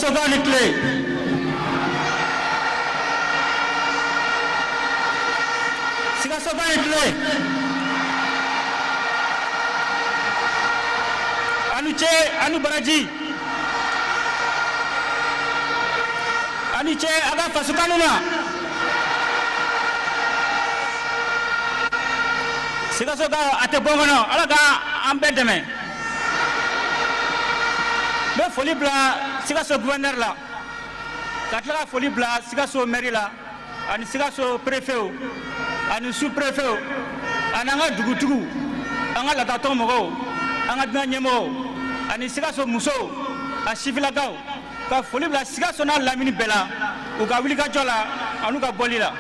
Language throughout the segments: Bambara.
Sikasokaw ni tile. Sikasokaw ni tile. Aw ni ce, aw ni baraji. Aw ni ce aw ka fasokanu na. Sikasokaw a tɛ bɔ n kɔnɔ, Ala ka an bɛɛ dɛmɛ. N bɛ foli bila Sikaso gouverneur la, ka tila ka foli bila Sikaso maire la, ani Sikaso préfet, ani sous préfet, ani an ka dugutigiw, an ka laadatɔn mɔgɔw, an ka diinɛ ɲɛmɔgɔw, ani Sikaso musow, a sifilakaw, ka foli bila Sikaso n'a lamini bɛɛ la, u ka wulikajɔ la an'u ka bɔli la.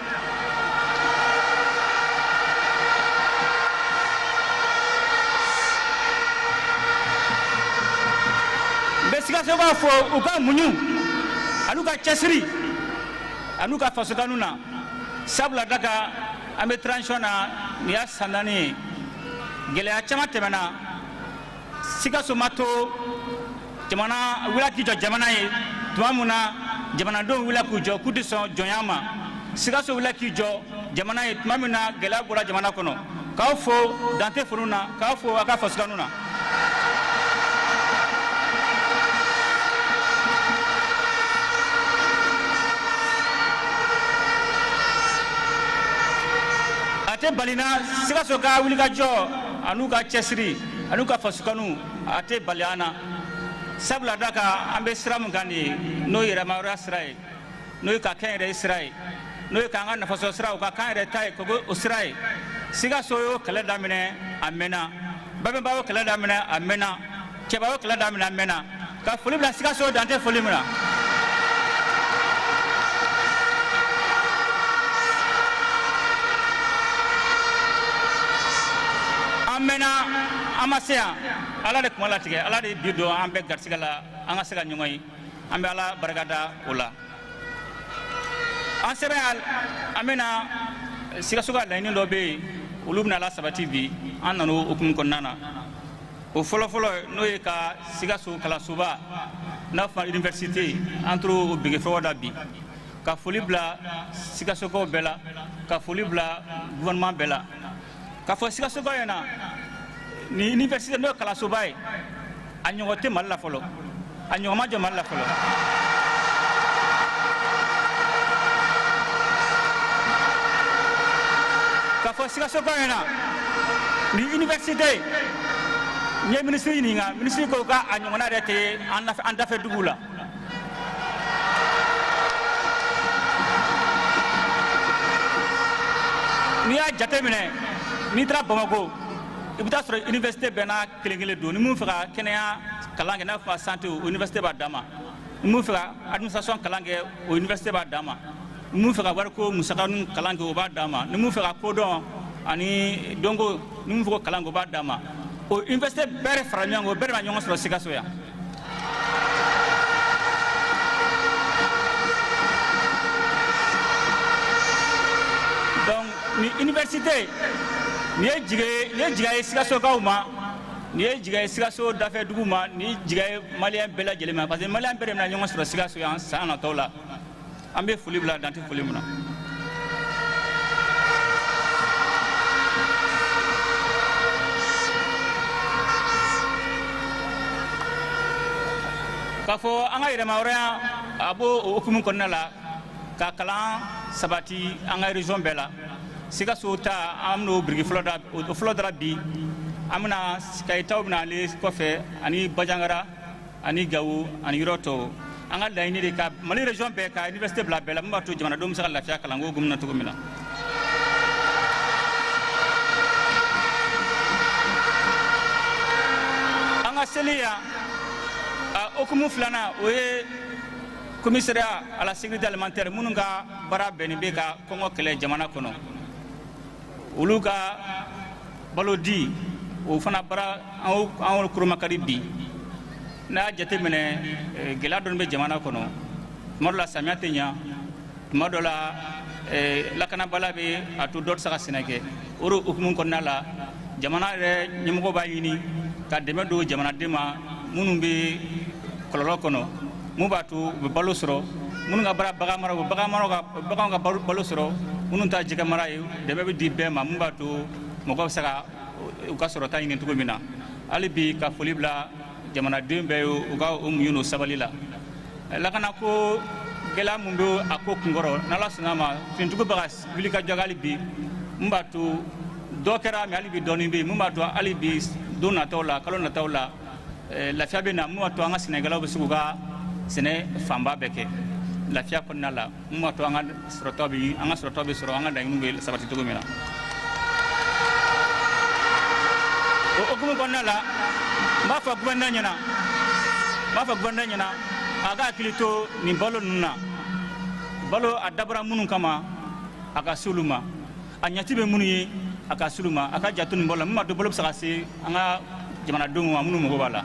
N bɛ Sikasokaw fo u ka muɲu an'u ka cɛsiri an'u ka fasokanu na, sabula da kan an bɛ transition na, nin y'a san 4 ye, gɛlɛya caman tɛmɛna. Sikaso ma to jamana wulila k'i jɔ jamana ye tuma min na jamanadenw wulila k'u jɔ k'u tɛ sɔn jɔnya ma. Sikaso wulila k'i jɔ jamana ye tuma min na gɛlɛya bɔra jamana kɔnɔ. K'aw fo dan tɛ foli na, k'aw fo aw ka fasokanu na. A tɛ bali na Sikaso ka wulikajɔ an'u ka cɛsiri an'u ka fasokanu, a tɛ bali an na, sabula da kan an bɛ sira min kan nin ye, n'o ye yɛrɛmahɔrɔnya sira ye, n'o ye ka kɛ yɛrɛ ye sira ye, n'o ye k'an ka nafasɔrɔ sira, o ka k'an yɛrɛ ta ye, k'o kɛ o sira ye. Sikaso y'o kɛlɛ daminɛ a mɛnna, Babɛnba y'o kɛlɛ daminɛ a mɛnna, Cɛba y'o kɛlɛ daminɛ a mɛnna. Ka foli bila Sikaso, dan tɛ foli min na. An mɛnna, an ma se yan, Ala de kuma latigɛ, Ala de ye bi don an bɛɛ garisigɛ la an ka se ka ɲɔgɔn ye. An bɛ Ala barikada o la. An sera yan, an bɛna Sikaso ka laɲini dɔ bɛ yen, olu bɛna lasabati bi. An nana o hukumu kɔnɔna na. O fɔlɔfɔlɔ, n'o ye ka Sikaso kalansoba n'a fɔ université, an t'o bege fɔlɔ da bi, ka foli bila Sikasokaw bɛɛ la, ka foli bila gouvernement bɛɛ la, k'a fɔ Sikasokaw ɲɛna, ni université, n'o ye kalansoba ye, a ɲɔgɔn tɛ Mali la fɔlɔ, a ɲɔgɔn ma jɔ Mali la fɔlɔ. K'a fɔ Sikasokaw ɲɛna, ni université, n ye minisiri ɲininka, minisiri ko k'a ɲɔgɔnna yɛrɛ tɛ an dafɛ duguw la. N'i y'a jateminɛ, n'i taara Bamakɔ, i bɛ taa sɔrɔ université bɛɛ n'a kelen kelen don. Ni mun fɛ ka kɛnɛya kalan kɛ, n'a fɔ santé, o université b'a dan ma. Ni mun fɛ ka administration kalan kɛ, o université b'a dan ma. Ni mun fɛ ka wariko musaka kalan kɛ, o b'a dan ma. Ni mun fɛ ka kodɔn ani dɔnko, ni mun fɛ ko kalan kɛ, o b'a dan ma. O université bɛɛ de fara ɲɔgɔn kan, o bɛɛ de ma ɲɔgɔn sɔrɔ Sikaso yan. Donc ni université nin ye jigiya nin ye jigiya ye Sikasokaw ma, nin ye jigiya ye Sikaso dafɛ dugu ma, nin ye jigiya ye maliyɛn bɛɛ lajɛlen ma, parce que maliyɛn bɛɛ de bɛna ɲɔgɔn sɔrɔ Sikaso yan san nataw la. An bɛ foli bila, dan tɛ foli min na. K'a fɔ an ka yɛrɛmahɔrɔnya, a b'o o hukumu kɔnɔna la, ka kalan sabati an ka région bɛɛ la. Sikaso ta, an bɛn'o biriki fɔlɔ da, o fɔlɔ dara bi. An bɛna Kayitaw bɛna ale kɔfɛ, ani Bajangara ani Gawo ani yɔrɔ tɔw. An ka laɲini de ka Mali région bɛɛ ka université bila bɛɛ la, min b'a to jamanadenw bɛ se ka lafiya kalanko hukumu na cogo min na. An ka seli yan, a hukumu filanan, o ye commissariat à la sécurité alimentaire, minnu ka baara bɛnnen bɛ ka kɔngɔ kɛlɛ jamana kɔnɔ, olu ka balo di, o fana baara an koromakari bi. N'a y'a jateminɛ, gɛlɛya dɔɔni bɛ jamana kɔnɔ. Tuma dɔ la samiya tɛ ɲa, tuma dɔ la lakanabaliya bɛ a to dɔ tɛ se ka sɛnɛ kɛ. O de hukumu kɔnɔna la, jamana yɛrɛ ɲɛmɔgɔ b'a ɲini ka dɛmɛ don jamanaden ma minnu bɛ kɔlɔlɔ kɔnɔ. Mun b'a to u bɛ balo sɔrɔ, minnu ka baara bagan mara, u bɛ bagan mara ka baganw ka balo sɔrɔ, minnu ta jɛgɛ mara ye, dɛmɛ bɛ di bɛɛ ma, mun b'a to mɔgɔw bɛ se ka u ka sɔrɔta ɲini cogo min na. Hali bi ka foli bila jamanaden bɛɛ ye, u ka o muɲu n'o sabali la. Lakana ko gɛlɛya mun bɛ a ko kunkɔrɔ, n'Ala sɔnna a ma, finitigiw bɛ ka wuli ka jɔ hali bi, mun b'a to dɔ kɛra, mais hali bi dɔɔnin bɛ yen, mun b'a to hali bi don nataw la, kalo nataw la, lafiya bɛ na, mun b'a to an ka sɛnɛkɛlaw bɛ se k'u ka sɛnɛ fanba bɛɛ kɛ lafiya kɔnɔna la, mun b'a to an ka sɔrɔtaw bɛ sɔrɔ, an ka laɲiniw bɛ sabati cogo min na. O hukumu kɔnɔna la, n b'a fɔ gouverneur ɲɛna, n b'a fɔ gouverneur ɲɛna, a ka hakili to nin balo ninnu na. Balo a dabɔra minnu kama, a ka se olu ma. A ɲɛti bɛ minnu ye, a ka se olu ma. A ka janto nin balo la, mun b'a to balo bɛ se ka se an ka jamanadenw ma minnu mago b'a la.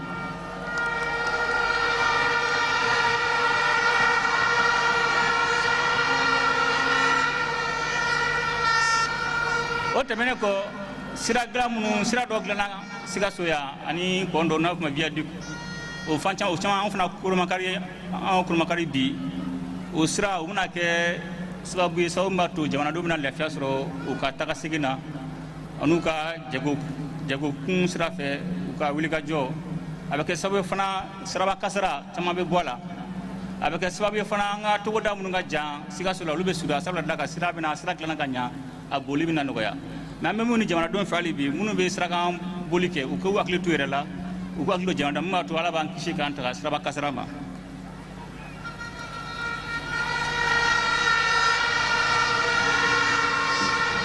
O tɛmɛnen kɔ, sira dilan minnu, sira dɔ dilanna Sikaso yan ani pont dɔ n'a bɛ f'o ma viaduc, o fan caman, o caman an fana kolomakari, an kolomakari bi o sira, o bɛna kɛ sababu ye, sababu min b'a to jamanadenw bɛna lafiya sɔrɔ u ka taga segin na an'u ka jagokun sira fɛ, u ka wulikajɔ. A bɛ kɛ sababu ye fana siraba kasara caman bɛ bɔ a la. A bɛ kɛ sababu ye fana an ka togoda minnu ka jan Sikaso la, olu bɛ surunya, sabula da ka sira bɛna sira dilanna ka ɲa, a boli bɛna nɔgɔya. Mais an bɛ mun ni jamanadenw fɛ hali bi, minnu bɛ sirakan boli kɛ, u k'u hakili to u yɛrɛ la, u k'u hakili to jamana, min b'a to Ala b'an kisi k'an taga siraba kasara ma.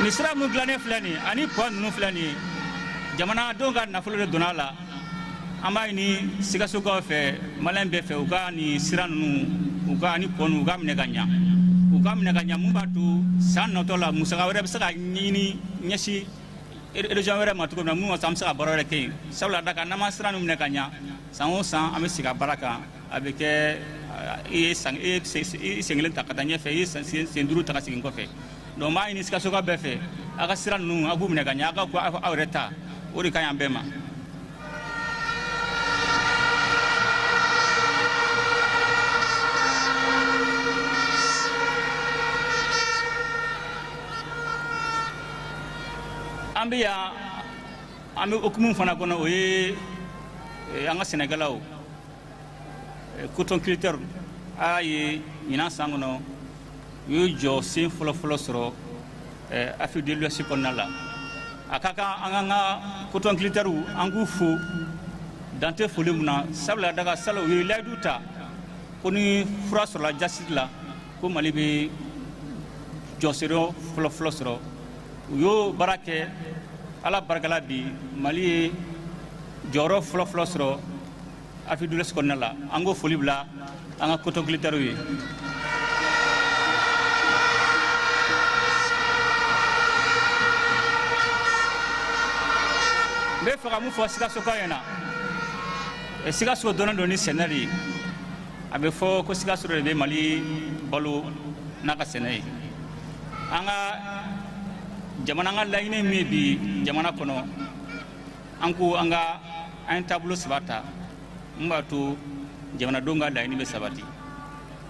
Nin sira min dilannen filɛ nin ye ani pont ninnu filɛ nin ye, jamanadenw ka nafolo de donna a la. An b'a ɲini Sikasokaw fɛ, maliyɛn bɛɛ fɛ, u ka nin sira ninnu, u ka ani pont ninnu, u ka minɛ ka ɲa, u ka minɛ ka ɲa, mun b'a to san natɔ la musaka wɛrɛ bɛ se ka ɲini ɲɛsin région wɛrɛ ma cogo min na, mun b'a to an bɛ se ka baara wɛrɛ kɛ yen. Sabula da kan n'an ma sira ninnu minɛ ka ɲa, san o san an bɛ sigi a baara kan, a bɛ kɛ i ye san, i ye sen kelen ta ka taa ɲɛfɛ, i ye sen duuru ta ka segin kɔfɛ. Donc n b'a ɲini Sikasokaw bɛɛ fɛ, aw ka sira ninnu, aw k'u minɛ ka ɲa, aw ka ko aw yɛrɛ ta, o de ka ɲi an bɛɛ ma. An bɛ yan, an bɛ hukumu fana kɔnɔ, o ye an ka sɛnɛkɛlaw, coton culture a ye ɲinan san kɔnɔ, u ye jɔ sen fɔlɔ-fɔlɔ sɔrɔ Afrique de l'Ouest kɔnɔna la. A ka kan an k'an ka coton culture, an k'u fo dan tɛ foli mun na, sabula daga salon u ye layidu ta ko ni fura sɔrɔla jasiri la, ko Mali bɛ jɔseyɔrɔ fɔlɔ-fɔlɔ sɔrɔ. U y'o baara kɛ, Ala barika la, bi Mali ye jɔyɔrɔ fɔlɔ-fɔlɔ sɔrɔ Afrique de l'Ouest kɔnɔna la. An k'o foli bila an ka coton culture ye. N bɛ fɛ ka mun fɔ Sikasokaw ɲɛna, Sikaso dɔnnen don ni sɛnɛ de ye. A bɛ fɔ ko Sikaso de bɛ Mali balo n'a ka sɛnɛ ye. An ka jamana, an ka laɲini min ye bi jamana kɔnɔ, an ko an ka an ye taabolo saba ta mun b'a to jamanadenw ka laɲini bɛ sabati.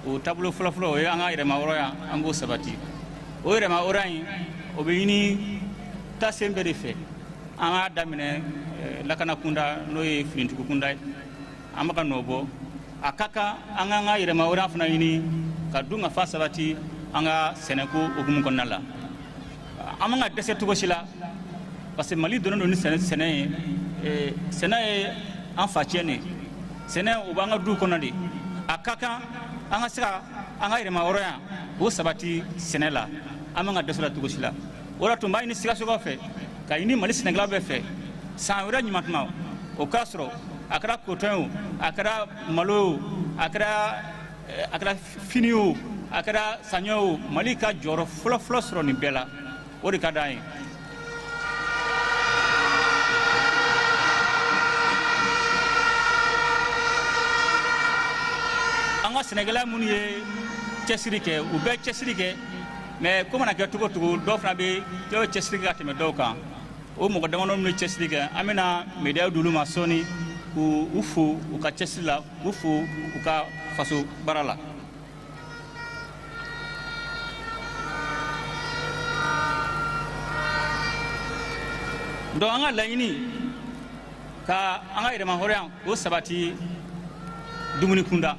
O taabolo fɔlɔfɔlɔ, o ye an ka yɛrɛmahɔrɔnya, an k'o sabati. O yɛrɛmahɔrɔnya in, o bɛ ɲini taasen bɛɛ de fɛ. An k'a daminɛ lakana kunda, n'o ye finitigiw kunda ye, an bɛ ka nɔ bɔ. A ka kan an k'an ka yɛrɛmahɔrɔnya fana ɲini ka dun ka fa sabati an ka sɛnɛko hukumu kɔnɔna la. An man ka dɛsɛ cogo si la, parce que Mali donnen don ni sɛnɛ ye. Sɛnɛ ye an facɛn de ye, sɛnɛ o b'an ka du kɔnɔ de. A ka kan an ka se ka an ka yɛrɛmahɔrɔnya k'o sabati sɛnɛ la. An man ka dɛsɛ la cogo si la. O de tun b'a ɲini Sikasokaw fɛ, ka ɲini Mali sɛnɛkɛlaw bɛɛ fɛ, san wɛrɛ ɲuman tuma o k'a sɔrɔ a kɛra coton ye o, a kɛra malo ye o, a kɛra fini o, a kɛra saɲɔ o, Mali ka jɔyɔrɔ fɔlɔ-fɔlɔ sɔrɔ nin bɛɛ la, o de ka d'an ye. An ka sɛnɛkɛla minnu ye cɛsiri kɛ, u bɛɛ cɛsiri kɛ, mais ko mana kɛ cogo o cogo, dɔw fana bɛ, dɔw ye cɛsiri kɛ ka tɛmɛ dɔw kan. O mɔgɔ damadɔ minnu ye cɛsiri kɛ, an bɛna médaille d'olu ma sɔɔni. k'u fo u ka cɛsiri la, k'u fo u ka faso baara la. Donc an ka laɲini ka an ka yɛrɛmahɔrɔnya k'o sabati dumuni kunda,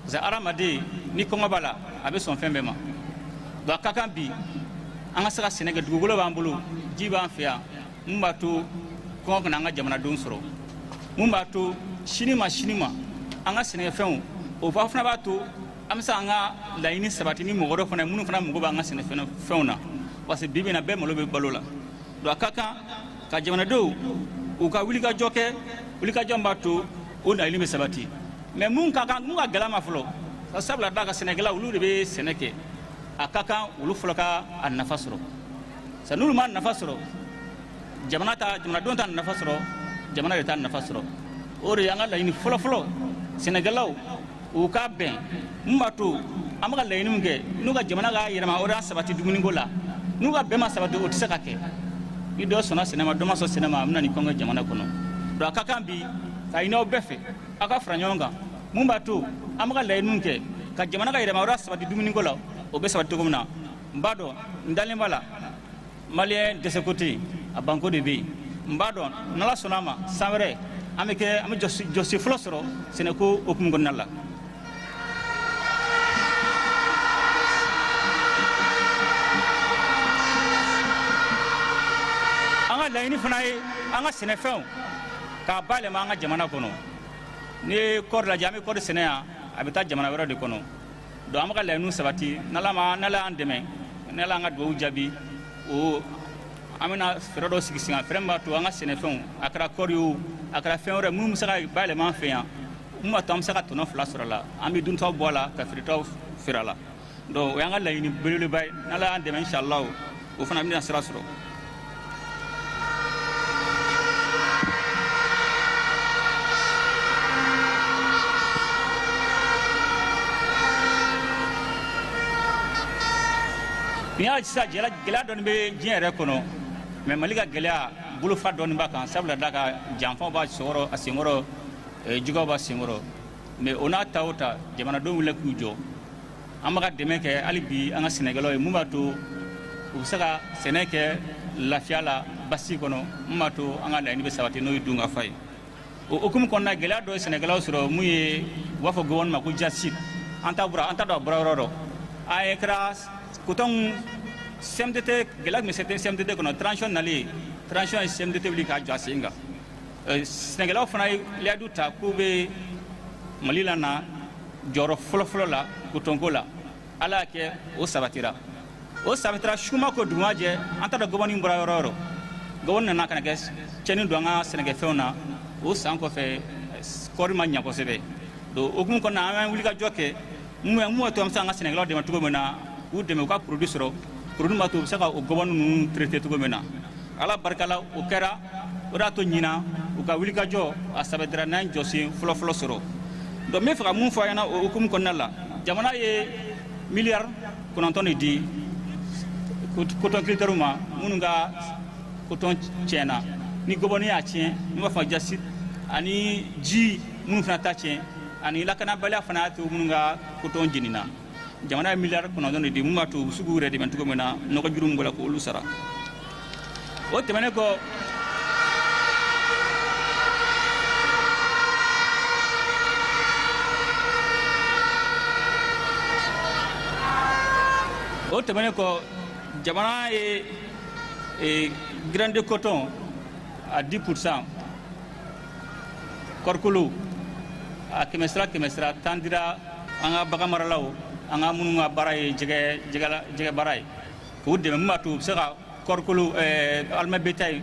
parce que hadamaden ni kɔngɔ b'a la a bɛ sɔn fɛn bɛɛ ma. Donc a ka kan bi an ka se ka sɛnɛ kɛ, dugukolo b'an bolo, ji b'an fɛ yan, mun b'a to kɔngɔ kana an ka jamanadenw sɔrɔ, mun b'a to sini ma sini ma an ka sɛnɛkɛfɛnw, o fana b'a to an bɛ se an ka laɲini sabati ni mɔgɔ wɛrɛ fana ye minnu fana mago b'an ka sɛnɛfɛnw na, parce que bi bi in na bɛɛ malo bɛ balo la. Donc a ka kan ka jamanadenw u ka wulikajɔ kɛ, wulikajɔ min b'a to o laɲini bɛ sabati. Mais mun ka kan, mun ka gɛlɛn ma fɔlɔ, sabula da ka sɛnɛkɛla olu de bɛ sɛnɛ kɛ, a ka kan olu fɔlɔ ka a nafa sɔrɔ. Sa n'olu ma nafa sɔrɔ, jamana ta, jamanadenw ta nafa sɔrɔ, jamana de ta nafa sɔrɔ. O de ye an ka laɲini fɔlɔ-fɔlɔ, sɛnɛkɛlaw u ka bɛn mun b'a to an bɛ ka laɲini min kɛ n'u ka jamana ka yɛrɛmahɔrɔnya sabati dumuniko la, n'u ka bɛn ma sabati o tɛ se ka kɛ. Ni dɔ sɔnna sɛnɛ ma, dɔ ma sɔn sɛnɛ ma, a bɛ na ni kɔngɔ jamana kɔnɔ. Donc a ka kan bi ka ɲini aw bɛɛ fɛ aw ka fara ɲɔgɔn kan mun b'a to an bɛ ka laɲini kɛ ka jamana ka yɛrɛmahɔrɔnya sabati dumuniko la, o bɛ sabati cogo min na. N b'a dɔn, n dalen b'a la, maliyɛn dɛsɛko tɛ yen, a banko de bɛ yen. N b'a dɔn n'Ala sɔnna a ma, san wɛrɛ an bɛ kɛ, an bɛ jɔsi fɔlɔ sɔrɔ sɛnɛko hukumu kɔnɔna la. An ka laɲini fana ye an ka sɛnɛfɛnw k'a bayɛlɛma an ka jamana kɔnɔ. N'i ye kɔɔri lajɛ, an bɛ kɔɔri sɛnɛ yan, a bɛ taa jamana wɛrɛ de kɔnɔ. Donc an bɛ ka laɲiniw sabati, n'Ala ma, n'Ala y'an dɛmɛ, n'Ala y'an ka dugawu jaabi, o an bɛna fɛɛrɛ dɔ sigi sen kan, fɛɛrɛ min b'a to an ka sɛnɛfɛnw, a kɛra kɔɔri ye o, a kɛra fɛn wɛrɛ minnu bɛ se ka bayɛlɛma an fɛ yan, mun b'a to an bɛ se ka tɔnɔ fila sɔrɔ a la, an bɛ duntaw bɔ a la ka feeretaw feere a la. Donc o y'an ka laɲini belebeleba ye, n'Ala y'an dɛmɛ inshallah o fana bɛna sira sɔrɔ. N'i y'a sisan gɛlɛya dɔɔni bɛ diɲɛ yɛrɛ kɔnɔ, mais Mali ka gɛlɛya bolofa dɔɔni b'a kan, sabula da ka janfaw b'a sɔgɔrɔ, a senkɔrɔ, juguyaw b'a senkɔrɔ. Mais o n'a ta o ta, jamanadenw wulila k'u jɔ, an bɛ ka dɛmɛ kɛ hali bi an ka sɛnɛkɛlaw ye mun b'a to u bɛ se ka sɛnɛ kɛ lafiya la, basi kɔnɔ, mun b'a to an ka laɲini bɛ sabati, n'o ye dunkafa ye. O hukumu kɔnɔna, gɛlɛya dɔ ye sɛnɛkɛlaw sɔrɔ, mun ye u b'a fɔ gouvernement ma ko jasi, an t'a bɔra, an t'a dɔn a bɔra yɔrɔ dɔ. An ye kɛra coton CMDT, gɛlɛya tun bɛ CMDT kɔnɔ, transition nalen, transition ye CMDT wuli k'a jɔ a sen kan. Sɛnɛkɛlaw fana ye layidu ta k'u bɛ Mali la na jɔyɔrɔ fɔlɔ-fɔlɔ la coton ko la. Ala y'a kɛ o sabatira, o sabatira su ma ko dugu ma jɛ, an t'a dɔn gɔbɔni bɔra yɔrɔ o yɔrɔ, gɔbɔni nana ka na kɛ tiɲɛni don an ka sɛnɛkɛfɛnw na. O san kɔfɛ kɔɔri ma ɲɛ kosɛbɛ. Donc o hukumu kɔnɔna, an y'an wulikajɔ kɛ mun b'a to an bɛ se an ka sɛnɛkɛlaw dɛmɛ cogo min na, k'u dɛmɛ u ka produit sɔrɔ, produit b'a to u bɛ se ka o gɔbɔni ninnu traiter cogo min na. Ala barika la o kɛra, o de y'a to ɲinan u ka wulikajɔ a sabatira, n'an ye jɔsen fɔlɔ-fɔlɔ sɔrɔ. Donc n bɛ fɛ ka mun fɔ a ɲɛna o hukumu kɔnɔna la, jamana ye miliyari 9 de di coton culteurs ma minnu ka coton tiɲɛna ni gɔbɔni y'a tiɲɛ, n'u b'a fɔ jasi, ani ji minnu fana ta tiɲɛ, ani lakanabaliya fana y'a to minnu ka coton jenina. Jamana ye miliyari 9 de di mun b'a to u bɛ se k'u yɛrɛ dɛmɛ cogo min na, nɔgɔ juru min bɔra k'olu sara. O tɛmɛnen kɔ, jamana ye grain de coton à 10%, kɔɔrikolo a kɛmɛ sira kɛmɛ sira tan dira an ka bagan maralaw, an ka minnu ka baara ye jɛgɛ baara ye, k'u dɛmɛ mun b'a to u bɛ se ka kɔɔrikolo aliment bétail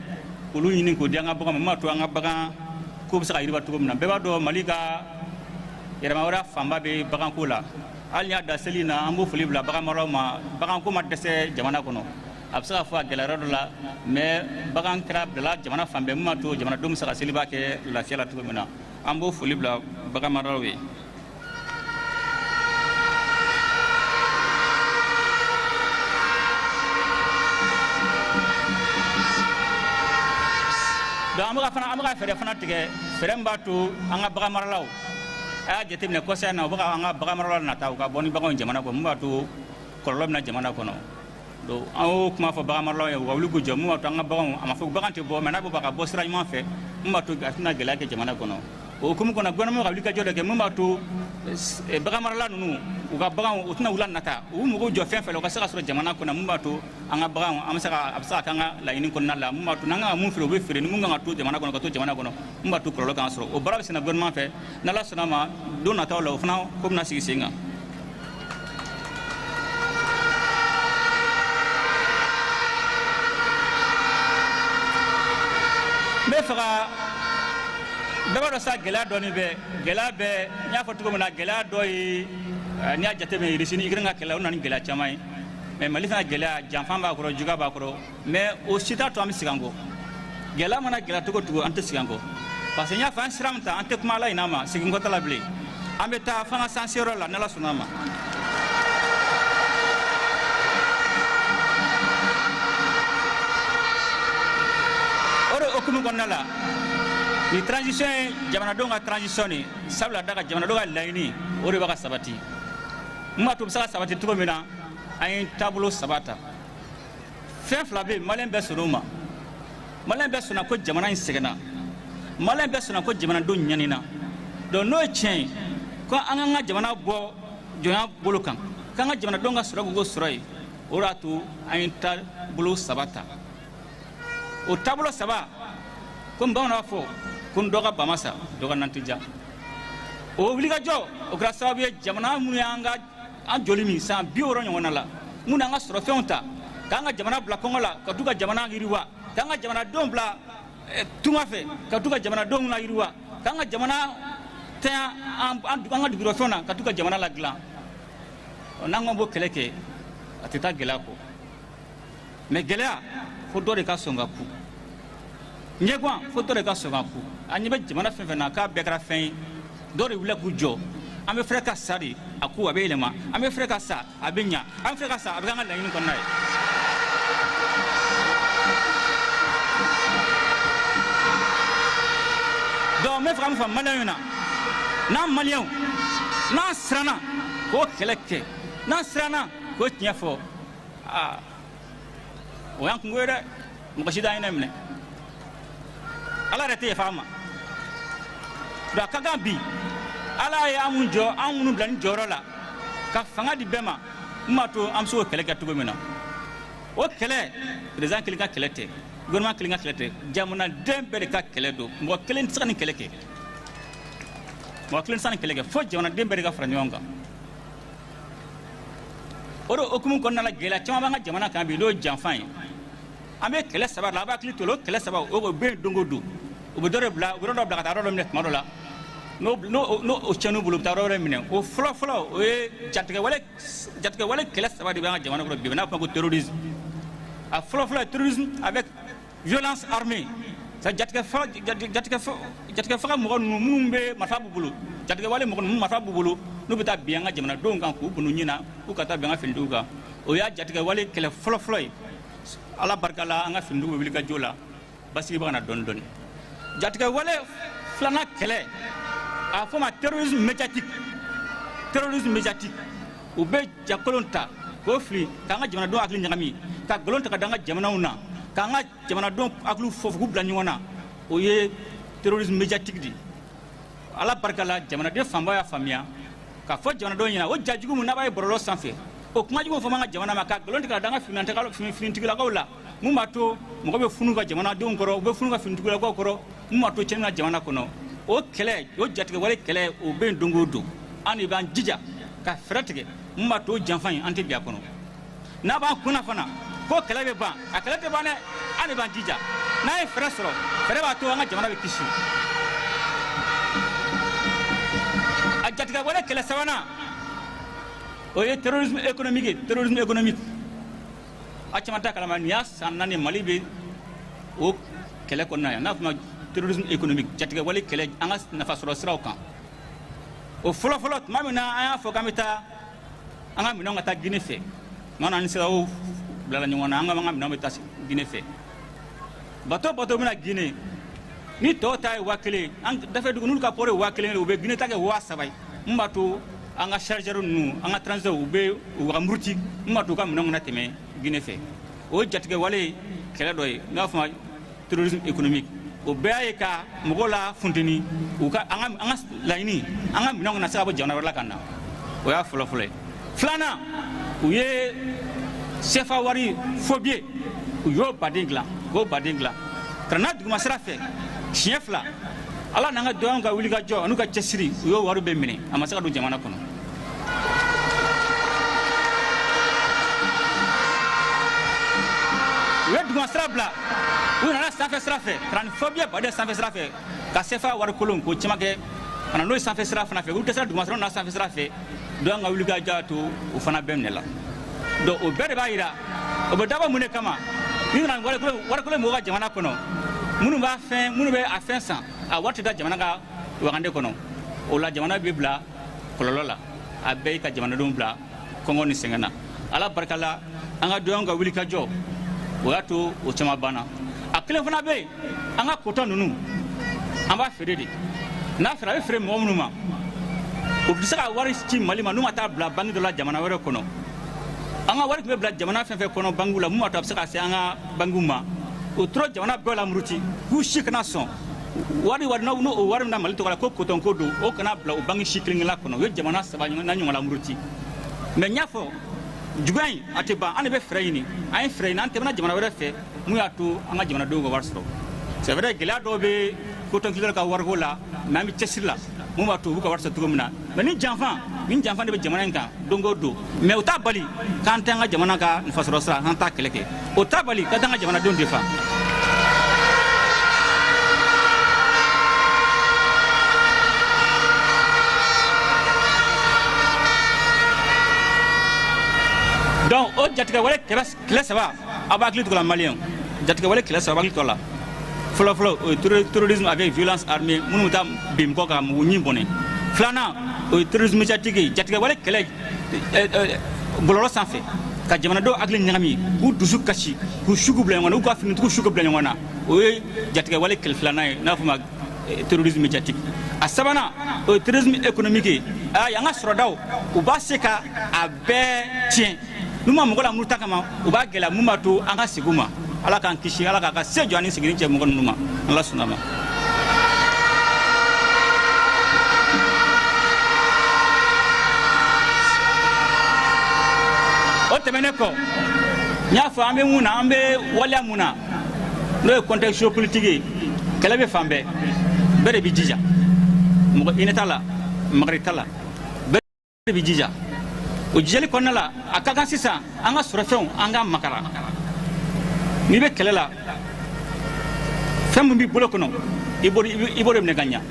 olu ɲini k'o di an ka bagan ma, mun b'a to an ka bagan ko bɛ se ka yiriwa cogo min na. Bɛɛ b'a dɔn Mali ka yɛrɛmahɔrɔnya fanba bɛ baganko la. Hali n'i y'a da seli in na, an b'o foli bila bagan maralaw ma. Baganko ma dɛsɛ jamana kɔnɔ, a bɛ se ka fɔ a gɛlɛyara dɔ la, mais bagan kɛra bilala jamana fan bɛɛ, mun b'a to jamanadenw bɛ se ka seliba kɛ lafiya la cogo min na. An b'o foli bila bagan maralaw ye. Donc an bɛ ka fɛɛrɛ fana tigɛ, fɛɛrɛ min b'a to an ka bagan maralaw, a y'a jateminɛ kɔsa in na, u bɛ ka an ka bagan maralaw nata, u ka bɔ ni baganw jamana kɔnɔ, mun b'a to kɔlɔlɔ bɛ na jamana kɔnɔ. Donc an y'o kuma fɔ bagan maralaw ye, u ka wuli k'u jɔ, mun b'a to an ka baganw, a ma fɔ bagan tɛ bɔ, mais n'a bɛ bɔ, a ka bɔ sira ɲuman fɛ, mun b'a to a tɛna gɛlɛya kɛ jamana kɔnɔ. O hukumu kɔnɔ, gouvernement ka wuli ka jɔ dɔ kɛ, mun b'a to bagan marala ninnu, u ka baganw, u tɛna u la nata, u mago jɔ fɛn fɛn la, u ka se ka sɔrɔ jamana kɔnɔ, mun b'a to an ka baganw, an bɛ se ka, a bɛ se ka kɛ an ka laɲini kɔnɔna la, mun b'a to n'an kan ka mun feere, u bɛ feere, ni mun kan ka to jamana kɔnɔ, ka to jamana kɔnɔ, mun b'a to kɔlɔlɔ kan sɔrɔ. O baara bɛ senna gouvernement fɛ, n'Ala sɔnna ma, don nataw la, o fana ko bɛna sigi sen kan. N bɛ fɛ ka bɛɛ b'a dɔn sa, gɛlɛya dɔɔni bɛ, gɛlɛya bɛ, n y'a fɔ cogo min na, gɛlɛya dɔ ye, n'i y'a jateminɛ, Russie ni Ukraine ka kɛlɛ, o nana ni gɛlɛya caman ye. Mais Mali fana gɛlɛya, janfan b'a kɔrɔ, juguya b'a kɔrɔ, mais o si t'a to an bɛ segin an kɔ. Gɛlɛya mana gɛlɛya cogo o cogo, an tɛ segin an kɔ, parce que n y'a fɔ, an sira min ta, an tɛ kuma Ala ɲin'a ma, segin kɔ t'a la bilen. An bɛ taa f'an ka s'an seyɔrɔ la, n'Ala sɔnna a ma. O de hukumu kɔnɔna la, nin transition ye jamanadenw ka transition de ye, sabula da ka jamanadenw ka laɲini, o de bɛ ka sabati. Mun b'a to u bɛ se ka sabati cogo min na, an ye taabolo saba ta. Fɛn fila bɛ yen, maliyɛn bɛɛ sɔnna o ma. Maliyɛn bɛɛ sɔnna ko jamana in sɛgɛnna, maliyɛn bɛɛ sɔnna ko jamanadenw ɲanina. Donc n'o ye tiɲɛ ye ko an k'an ka jamana bɔ jɔnya bolo kan, k'an ka jamanadenw ka sɔrɔ k'u sɔrɔ yen, o de y'a to an ye taabolo saba ta. O taabolo saba, komi bamananw b'a fɔ ko n dɔ ka ba ma sa, dɔ ka nan tɛ diya. O wulikajɔ, o kɛra sababu ye, jamana minnu y'an ka an joli min san 60 ɲɔgɔnna la, minnu y'an ka sɔrɔfɛnw ta k'an ka jamana bila kɔngɔ la, ka t'u ka jamana yiriwa, k'an ka jamanadenw bila tunga fɛ, ka t'u ka jamanadenw la yiriwa, k'an ka jamana tɛɲa an ka dugukɔrɔfɛnw na, ka t'u ka jamana ladilan. N'an ko b'o kɛlɛ kɛ, a tɛ taa gɛlɛya kɔ. Mais gɛlɛya, fo dɔ de ka sɔn ka ku ɲɛguwan, fo dɔ de ka sɔn ka ku. An ɲɛ bɛ jamana fɛn fɛn na, k'a bɛɛ kɛra fɛn ye, dɔ de wulila k'u jɔ. An bɛ fɛrɛ ka sa de, a ko a bɛ yɛlɛma, an bɛ fɛrɛ ka sa, a bɛ ɲa, an bɛ fɛrɛ ka sa, a bɛ k'an ka laɲini kɔnɔna ye. Donc n bɛ fɛ ka min fɔ maliyɛnw ɲɛna, n'an maliyɛnw n'an siranna k'o kɛlɛ kɛ, n'an siranna k'o tiɲɛ fɔ, aa, o y'an kungo ye dɛ. Mɔgɔ si t'an ɲɛnɛ minɛ, Ala yɛrɛ tɛ yafa an ma. Donc a ka kan bi, Ala ye an mun jɔ, an minnu bila nin jɔyɔrɔ la, ka fanga di bɛɛ ma, mun b'a to an bɛ se k'o kɛlɛ kɛ cogo min na. O kɛlɛ, président kelen ka kɛlɛ tɛ, gouvernement kelen ka kɛlɛ tɛ, jamanaden bɛɛ de ka kɛlɛ don. Mɔgɔ kelen tɛ se ka nin kɛlɛ kɛ, mɔgɔ kelen tɛ se ka nin kɛlɛ kɛ, fo jamanaden bɛɛ de ka fara ɲɔgɔn kan. O de hukumu kɔnɔna la, gɛlɛya caman b'an ka jamana kan bi, n'o ye janfan ye. An bɛ kɛlɛ saba la, a b'a hakili to o la. O kɛlɛ saba, o bɛ yen don o don. U bɛ dɔ de bila, u bɛ yɔrɔ dɔ bila ka taa yɔrɔ dɔ minɛ tuma dɔ la, n'o o tiɲɛn'u bolo, u bɛ taa yɔrɔ wɛrɛ minɛ. O fɔlɔ fɔlɔ, o ye jatigɛwale kɛlɛ saba de bɛ an ka jamana kɔnɔ bi, n'a fɔ ko terrorisme. A fɔlɔ fɔlɔ ye terrorisme avec violence armée, c'est jatigɛ faga mɔgɔ ninnu minnu bɛ marifa b'u bolo, jatigɛwale mɔgɔ ninnu marifa b'u bolo, n'u bɛ taa bin an ka jamanadenw kan k'u bunu ɲin na, k'u ka taa bin an ka finitigiw kan. O y'a jatigɛwale kɛlɛ fɔlɔ fɔlɔ ye. Ala barika la, an ka finitigiw bɛ wuli ka jɔ la, basigi bɛ ka na dɔɔni dɔɔni. Jatigɛwale filanan kɛlɛ, a fɔ ma terrorisme médiatique. Terrorisme médiatique, u bɛ jakolon ta k'o fili k'an ka jamanadenw hakili ɲagami, ka nkalon ta ka da an ka jamanaw na, k'an ka jamanadenw hakili fɔ k'u bila ɲɔgɔn na. O ye terrorisme médiatique de ye. Ala barika la, jamanaden fanba y'a faamuya k'a fɔ jamanadenw ɲɛna, o jajugu min n'a b'a ye bɔlɔlɔ sanfɛ, o kuma jugu fɔ an ka jamana ma, ka nkalon tigɛ ka da an ka finitigilakaw la, mun b'a to mɔgɔ bɛ funu ka jamanadenw kɔrɔ, u bɛ funu ka finitigilakaw kɔrɔ, mun b'a to tiɲɛni ka jamana kɔnɔ. O kɛlɛ, o jatigɛwale kɛlɛ, o bɛ yen don o don. An de b'an jija ka fɛɛrɛ tigɛ mun b'a to o janfa in, an tɛ bin a kɔnɔ. N'a b'an kunna fana ko kɛlɛ bɛ ban, a kɛlɛ tɛ ban dɛ. An de b'an jija, n'an ye fɛɛrɛ sɔrɔ, fɛɛrɛ b'a to an ka jamana bɛ kisi. A jatigɛwale kɛlɛ sabanan, o ye terrorisme économique ye. Terrorisme économique, a caman t'a kalama, nin y'a san 4, Mali bɛ o kɛlɛ kɔnɔna yan, n'a fɔ ma terrorisme économique, jatigɛwale kɛlɛ an ka nafasɔrɔ siraw kan. O fɔlɔ fɔlɔ, tuma min na an y'a fɔ k'an bɛ taa an ka minɛnw ka taa Guinée fɛ, tuma na ni siraw bilala ɲɔgɔn na, an ka minɛnw bɛ taa Guinée fɛ, bateau bɛna Guinée. Ni tɔw ta ye 1000, an dafɛ dugu n'olu ka port ye 1000 ye, u bɛ Guinée ta kɛ 3000 ye. Mun b'a to an ka chargeur ninnu, an ka transiteurs, u bɛ u ka muruti, mun b'a to u ka minɛnw kana tɛmɛ Guinée fɛ. O ye jatigɛ wale kɛlɛ dɔ ye, n'a fɔ terrorisme économique. O bɛɛ y'a ye ka mɔgɔw la funteni, u ka an ka laɲini, an ka minɛnw kana se ka bɔ jamana wɛrɛ la ka na. O y'a fɔlɔ-fɔlɔ ye. Filanan, u ye CFA wari faux billet, u y'o baden dilan, k'o baden dilan ka na duguma sira fɛ siɲɛ fila. Ala n'an ka dɔgɔnw ka wuli ka jɔ an'u ka cɛsiri, u y'o wari bɛɛ minɛ, a ma se ka don jamana kɔnɔ. U ye duguma sira bila, u nana sanfɛ sira fɛ ka na ni faux billet baden sanfɛ sira fɛ, ka CFA wari kolon k'o caman kɛ ka na n'o ye sanfɛ sira fana fɛ. U dɛsɛra duguma sira, u nana sanfɛ sira fɛ. Donc an ka wuli ka jɔ to, o fana bɛɛ minɛ la. Donc o bɛɛ de b'a yira o bɛ dabɔ mun de kama. Ni nana wari kolon mɔgɔw ka jamana kɔnɔ, minnu b'a fɛn, minnu bɛ a fɛn san, a wari tɛ da jamana ka wagande kɔnɔ. O la jamana bɛ bila kɔlɔlɔ la, a bɛɛ y'i ka jamanadenw bila kɔngɔ ni sɛgɛn na. Ala barika la, an ka dɔgɔnw ka wuli ka jɔ, o y'a to o caman banna. A kelen fana bɛ yen, an ka coton ninnu, an b'a feere de. N'a feere, a bɛ feere mɔgɔ minnu ma, u bɛ se ka wari ci Mali ma n'u ma taa bila banki dɔ la jamana wɛrɛ kɔnɔ. An ka wari tun bɛ bila jamana fɛn fɛn kɔnɔ bankiw la, mun b'a to a bɛ se ka se an ka bankiw ma, o tora jamana bɛɛ la muruti k'u si kana sɔn wari n'o o wari min na Mali tɔgɔ la ko coton ko don, o kana bila o banki si kelen kelenna kɔnɔ. U ye jamana saba n'a ɲɔgɔn la muruti. Mais n y'a fɔ, juguya in a tɛ ban. An de bɛ fɛɛrɛ ɲini, an ye fɛɛrɛ ɲini, an tɛmɛna jamana wɛrɛ fɛ, mun y'a to an ka jamanadenw ka wari sɔrɔ. C'est vrai, gɛlɛya dɔw bɛ coton culture ka wariko la, mais an bɛ cɛsiri la, mun b'a to u b'u ka wari sɔrɔ cogo min na. Mais ni janfan de bɛ jamana in kan don o don, mais o t'a bali k'an tɛ an ka jamana ka nafasɔrɔ sira, an t'a kɛlɛ kɛ. O t'a bali ka t'an ka jamanadenw defa. Donc o jatigɛ wale kɛlɛ saba, aw b'a hakili to la. Maliyɛnw, jatigɛ wale kɛlɛ saba, b'a hakili to la. Fɔlɔ fɔlɔ, o ye terrorisme avec violence armée, minnu bɛ taa bin mɔgɔ kan, mugu ɲin bɔnɛ. Filanan, o ye terrorisme médiatique ye, jatigɛ wale kɛlɛ bɔlɔlɔ sanfɛ, ka jamanadenw hakili ɲagami, k'u dusu kasi, k'u su k'u bila ɲɔgɔn na, u ka finitigiw su k'u bila ɲɔgɔn na. O ye jatigɛ wale kɛlɛ filanan ye, n'a fɔ ma terrorisme médiatique. A sabanan, o ye terrorisme économique ye. An ka sɔrɔdaw, u b'a se ka a bɛɛ tiɲɛ n'u ma mɔgɔ la muruta kama, u b'a gɛlɛya, mun b'a to an ka segin u ma. Ala k'an kisi, Ala k'a ka se jɔ ani seginni cɛ mɔgɔ ninnu ma, Ala sɔnna ma. O tɛmɛnen kɔ, n y'a fɔ an bɛ mun na, an bɛ waleya mun na, n'o ye contexte géopolitique ye. Kɛlɛ bɛ fan bɛɛ, bɛɛ de b'i jija. Mɔgɔ hinɛ t'a la, magari t'a la, bɛɛ de b'i jija. O jijali kɔnɔna la, a ka kan sisan an ka sɔrɔfɛnw, an ka makara. N'i bɛ kɛlɛ la, fɛn min b'i bolo kɔnɔ, i b'o de minɛ ka ɲa.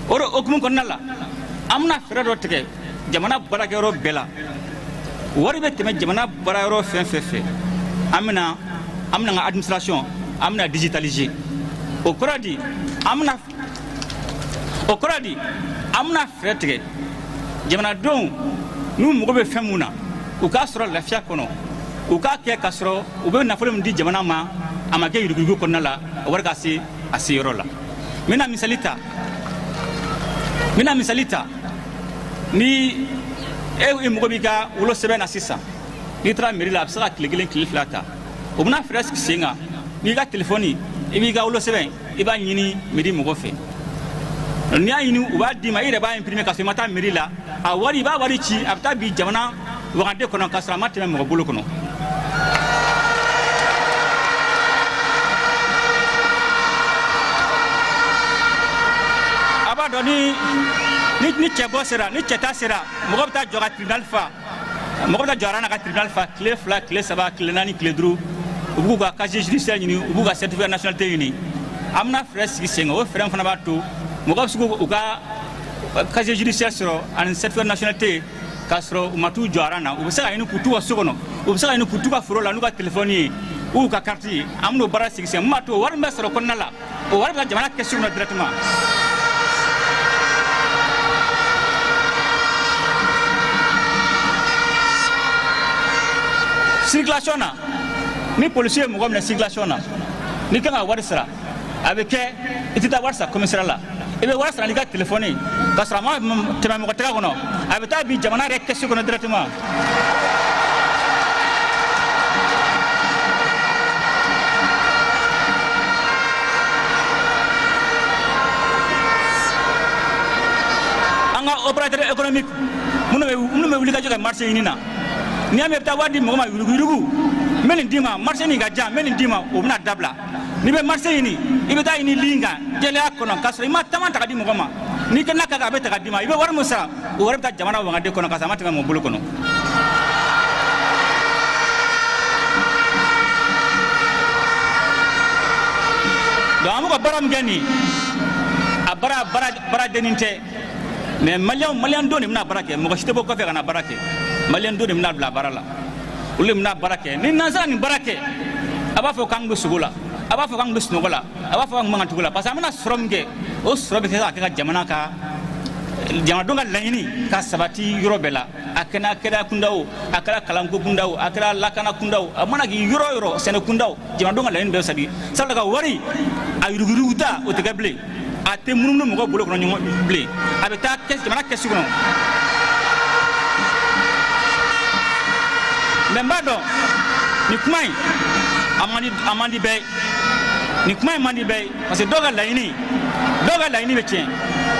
O de hukumu kɔnɔna la, an bɛna fɛɛrɛ dɔ tigɛ jamana baarakɛyɔrɔ bɛɛ la. Wari bɛ tɛmɛ jamana baarayɔrɔ fɛn fɛn fɛ, an bɛna an ka administration, an bɛna digitaliser. O kɔrɔ di, an bɛna o kɔrɔ di, an bɛna fɛɛrɛ tigɛ jamanadenw n'u mago bɛ fɛn mun na, u k'a sɔrɔ lafiya kɔnɔ, u k'a kɛ k'a sɔrɔ u bɛ nafolo min di jamana ma, a ma kɛ yuruguyurugu kɔnɔna la, a wari ka se a seyɔrɔ la. N bɛna misali ta. Ni e mago b'i ka wolosɛbɛn na sisan, n'i taara mairie la, a bɛ se ka tile kelen, tile fila ta. O bɛna fɛɛrɛ sigi sen kan, n'i ka telefɔni, i b'i ka wolosɛbɛn, i b'a ɲini mairie mɔgɔ fɛ. N'i y'a ɲini, u b'a d'i ma, i yɛrɛ b'a imprimer ka sɔrɔ i ma taa mairie la. A wari, i b'a wari ci, a bɛ taa bin jamana wagande kɔnɔ ka sɔrɔ a ma tɛmɛ mɔgɔ bolo kɔnɔ. A b'a dɔn, ni cɛ bɔ sera, ni cɛ ta sera, mɔgɔ bɛ taa jɔ ka tribunal fa, mɔgɔ bɛ taa jɔ rang na ka tribunal fa tile 2, tile 3, tile 4, tile 5. U b'u ka casier judiciaire ɲini, u b'u ka certificat nationalité ɲini. An bɛna fɛɛrɛ sigi sen kan, o fɛɛrɛ fana b'a to mɔgɔ bɛ se k'u ka casier judiciaire sɔrɔ ani certificat nationalité k'a sɔrɔ u ma t'u jɔ rang na. U bɛ se ka ɲini k'u t'u ka so kɔnɔ, u bɛ se ka ɲini k'u t'u ka foro la n'u ka telefɔni ye ou ka carte ye. An bɛn'o baara sigi sen, mun b'a to wari min bɛ sɔrɔ kɔnɔna la, o wari bɛ taa jamana kɛsu kɔnɔ directement. Circulation na, ni policier ye mɔgɔ minɛ circulation na, n'i kan ka wari sara, A bɛ kɛ i tɛ taa wari sara commissariat la, i bɛ wari sara n'i ka telefɔni ka sɔrɔ a ma tɛmɛ mɔgɔ tɛgɛ kɔnɔ, a bɛ taa bin jamana yɛrɛ kɛsu kɔnɔ directement. An ka opérateur économique minnu bɛ wuli ka jɔ kɛ marché ɲini na, n'i y'a mɛn i bɛ taa wari di mɔgɔ ma yuruguyurugu, n bɛ nin d'i ma, marché nin ka jan, n bɛ nin d'i ma, o bɛna dabila. N'i bɛ marché ɲini, i bɛ taa ɲini ligne kan jɛlenya kɔnɔ, k'a sɔrɔ i ma taama ta ka di mɔgɔ ma. N'i kɛnɛ ka kan, a bɛ ta ka d'i ma. I bɛ wari min sara, o wari bɛ taa jamana wagande kɔnɔ, k'a sɔrɔ a ma tɛmɛ mɔgɔ bolo kɔnɔ. Donc an bɛ ka baara min kɛ nin, a baara baara dennin tɛ, mais maliyɛn denw de bɛna baara kɛ. Mɔgɔ si tɛ bɔ kɔfɛ ka na baara kɛ. Maliyɛn denw de bɛna bila baara la, olu de bɛna baara kɛ. Ni n'an sera nin baara kɛ, a b'a fɔ k'an bɛ sogo la, a b'a fɔ k'an bɛ sunɔgɔ la, a b'a fɔ k'an bɛ tugu la, parce que an bɛna sɔrɔ min kɛ, o sɔrɔ bɛ kɛ ka kɛ ka jamana ka jamanadenw ka laɲini ka sabati yɔrɔ bɛɛ la. A kɛra kɛnɛya kunda o, a kɛra kalanko kunda o, a kɛra lakana kunda o, a mana k'i yɔrɔ o yɔrɔ, sɛnɛ kunda o, jamanadenw ka laɲini bɛɛ sabati. Sabula ka wari a yuruguyurugu ta, o tɛ kɛ bilen. A tɛ munumunu mɔgɔw bolo kɔnɔ ɲɔgɔn bilen, a bɛ taa jamana kɛsu kɔnɔ. Mais n b'a dɔn nin kuma in a man di bɛɛ ye. Nin kuma in man di bɛɛ ye, parce que dɔw ka laɲini bɛ tiɲɛ,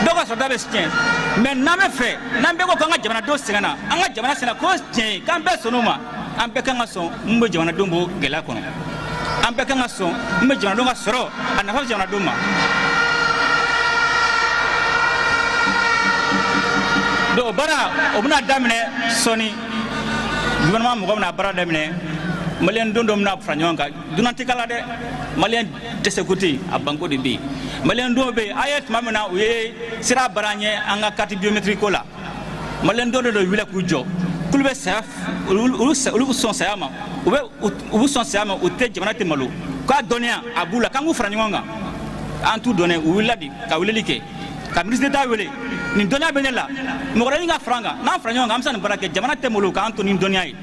dɔw ka sɔrɔda bɛ tiɲɛ. Mais n'an bɛ fɛ, n'an bɛɛ ko k'an ka jamanadenw sɛgɛnna, an ka jamana sɛgɛnna, k'o tiɲɛ ye, k'an bɛɛ sɔnn'o ma, an bɛɛ kan ka sɔn mun bɛ jamanadenw bɔ gɛlɛya kɔnɔ. An bɛɛ kan ka sɔn mun bɛ jamanadenw ka sɔrɔ, a nafa bɛ jamanadenw ma. Donc o baara, o bɛna daminɛ sɔɔni. Gouvernement mɔgɔ bɛna baara daminɛ. Maliyɛn don dɔ bɛna fara ɲɔgɔn kan. Dunan tɛ kala dɛ, maliyɛn dɛsɛko tɛ yen, a banko de bɛ yen. Maliyɛn dɔw bɛ yen, a ye tuma min na u ye sira baara ɲɛ an ka carte biométrique ko la, maliyɛn dɔw de wulila k'u jɔ k'olu bɛ saya, olu bɛ sɔn saya ma, u bɛ sɔn saya ma, u tɛ jamana tɛ malo k'a dɔnniya a b'u la, k'an k'u fara ɲɔgɔn kan. An t'u dɔn dɛ, u wulila de ka weleli kɛ, ka ministre d'État wele: nin dɔnniya bɛ ne la, mɔgɔ wɛrɛ ka fara an kan, n'an fara ɲɔgɔn kan, an bɛ se ka nin baara kɛ, jamana tɛ malo k'an to ni dɔnniya ye.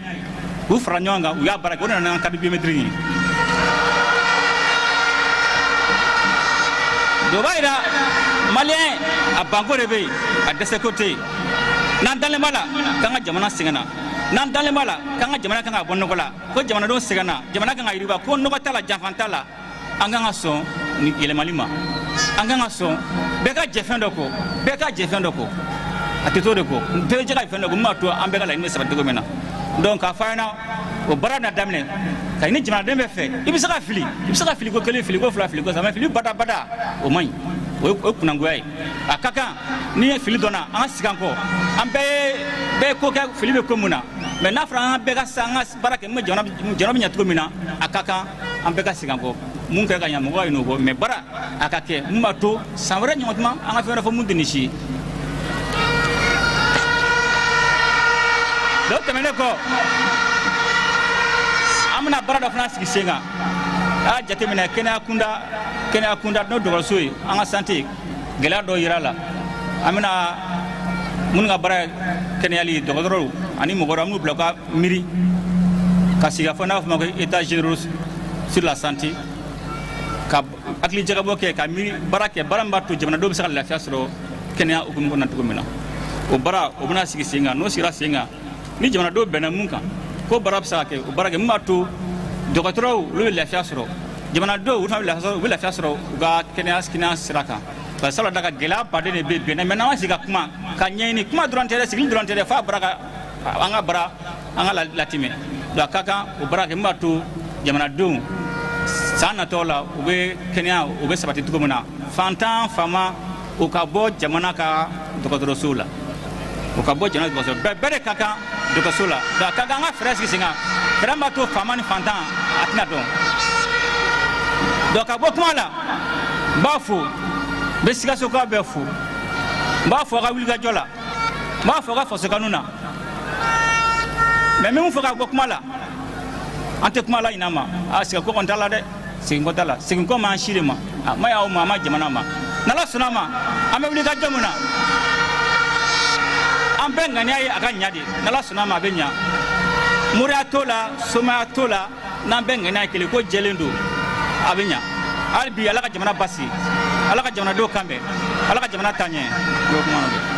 U fara ɲɔgɔn kan, u y'a baara kɛ, o nana n'an ka carte biométrique ye. Donc o b'a yira maliyɛn a banko de bɛ yen, a dɛsɛko tɛ yen. N'an dalen b'a la k'an ka jamana sɛgɛnna, n'an dalen b'a la k'an ka jamana kan ka bɔ nɔgɔ la, ko jamanadenw sɛgɛnna, jamana kan ka yiriwa, ko nɔgɔ t'a la, janfan t'a la, an kan ka sɔn nin yɛlɛmali ma. An kan ka sɔn bɛɛ ka jɛ fɛn dɔ kɔ, bɛɛ ka jɛ fɛn dɔ kɔ, a tɛ to de kɔ, bɛɛ bɛ jɛ ka fɛn dɔ kɔ min b'a to an bɛɛ ka laɲini bɛ sabati cogo min na. Donc k'a fɔ an ɲɛna, o baara bɛna daminɛ ka ɲini jamanaden bɛɛ fɛ. I bɛ se ka fili, i bɛ se ka fili ko kelen, fili ko fila, fili ko saba, mais fili badabada, o man ɲi, o ye kunnagoya ye. A ka kan n'i ye fili dɔnna, an ka segin an kɔ. An bɛɛ ye bɛɛ ye ko kɛ, fili bɛ ko mun na. Mais n'a fɔra an bɛɛ ka sa an ka baara kɛ min bɛ jamana bɛ ɲɛ cogo min na, a ka kan an bɛɛ ka segin an kɔ. Mun kɛra ka ɲɛ, mɔgɔw ye n'o kɔ, mais baara a ka kɛ mun b'a to san wɛrɛ ɲɔgɔn tuma, an ka fɛn wɛrɛ fɔ mun tɛ nin si ye. Donc tɛmɛnen kɔ, an bɛna baara dɔ fana sigi sen kan. A y'a jateminɛ, kɛnɛya kunda, kɛnɛya kunda, n'o dɔgɔtɔrɔso ye, an ka santé gɛlɛya dɔw yira la. An bɛna minnu ka baara ye kɛnɛyali ye, dɔgɔtɔrɔw ani mɔgɔ wɛrɛw, an b'u bila u ka miiri ka sigi a fɔ n'a fɔ ma ko état généraux sur la santé, ka hakili jagabɔ kɛ, ka miiri baara kɛ, baara min b'a to jamanadenw bɛ se ka lafiya sɔrɔ kɛnɛya hukumu kɔnɔ cogo min na. O baara, o bɛna sigi sen kan. N'o sigira sen kan, ni jamanadenw bɛnna mun kan ko baara bɛ se ka kɛ, o baara kɛ min b'a to dɔgɔtɔrɔw olu bɛ lafiya sɔrɔ, jamanadenw olu fana bɛ lafiya sɔrɔ, u bɛ lafiya sɔrɔ u ka kɛnɛya sira kan. Bari sabula da ka gɛlɛya baden de bɛ yen, mais n'an ma sigi ka kuma ka ɲɛɲini, kuma dɔrɔn tɛ dɛ, sigili dɔrɔn tɛ dɛ, f'a baara ka an ka baara an ka latimɛ. Donc a ka kan o baara kɛ min b'a to jamanadenw san natɔ la, u bɛ kɛnɛya, u bɛ sabati cogo min na, fantan faama, u ka bɔ jamana ka dɔgɔtɔrɔsow la, u ka bɔ jamana dɔgɔtɔrɔso bɛɛ, bɛɛ de ka kan dɔgɔtɔrɔso la. Donc a ka kan an ka fɛɛrɛ sigi sen kan, fɛɛrɛ min b'a to faama ni fantan a tɛna dɔn. Donc ka bɔ kuma la, n b'a fo, n bɛ Sikasokaw bɛɛ fo, n b'a fɔ aw ka wulikajɔ la, n b'a fɔ aw ka fasokanu na. Mais n bɛ mun fɔ ka bɔ kuma la? An tɛ kuma la ɲinɛ ma, a segin kɔ kɔni t'a la dɛ, segin kɔ t'a la, segin kɔ m'an si de ma, a ma y'aw ma, a ma jamana ma. N'Ala sɔnna ma, an bɛ wuli ka jɔ mun na, an bɛɛ ŋaniya ye a ka ɲa de. N'Ala sɔnna ma, a bɛ ɲa. Moriya t'o la, somaya t'o la, n'an bɛɛ ŋaniya ye kelen ko jɛlen don, a bɛ ɲa. Hali bi, Ala ka jamana basigi, Ala ka jamanadenw kan bɛn, Ala ka jamana taa ɲɛ. O ye kuma.